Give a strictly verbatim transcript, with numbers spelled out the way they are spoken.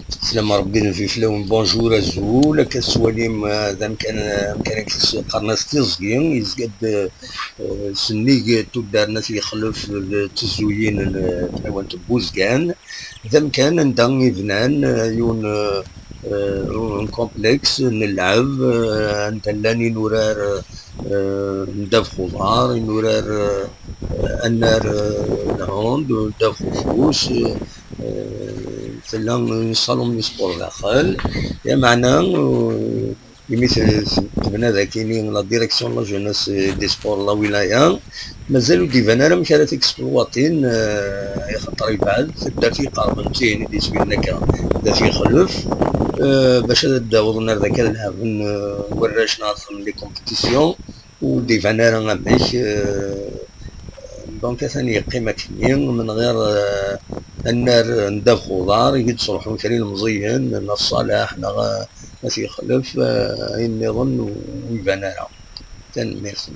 Slam Rebbi, lmut fell-awen, bonjour, azul. Akka tettwalim, eh, d amkan, amkan akken qqaren-as tiẓgi, yezga-d, eh, sennig tuddar n At Yexlef d tezzuyin n, eh, tɣiwant n Buzgan. D amkan anda i bnan, eh, yiwen, eh, eh, un complexe n lɛeb, eh, anda llan inurar, eh, n ddabex uḍar, inurar, eh, annar, eh, n lhund, ddabex ufus, eh, eh, tella un salon n sport daxel. Lameɛna, eh, imi t-, t-, tebna dagi la direction de la jeunesse et des sports n la wilaya, mazal ur d-iban ara amek ara t-exploitin, eh, axaṭer yebɛed, taddart i iqerben d tihin i d-yettbinen akka d At Yexlef, eh, bac ad d-awḍen ar daki ad lɛeben, eh, warrac neɣ ad xedmen les compétitions, ur d-iban ara amek, eh, donc atan yeqqim akkenni, min ɣir, eh, annar n ddabex uḍar i d-ttruḥun kra ilemẓiyen, neɣ Ṣaleḥ, neɣ, eh, At Yexlef, eh, ayen nniḍen ur iban ara. Tanemmirt.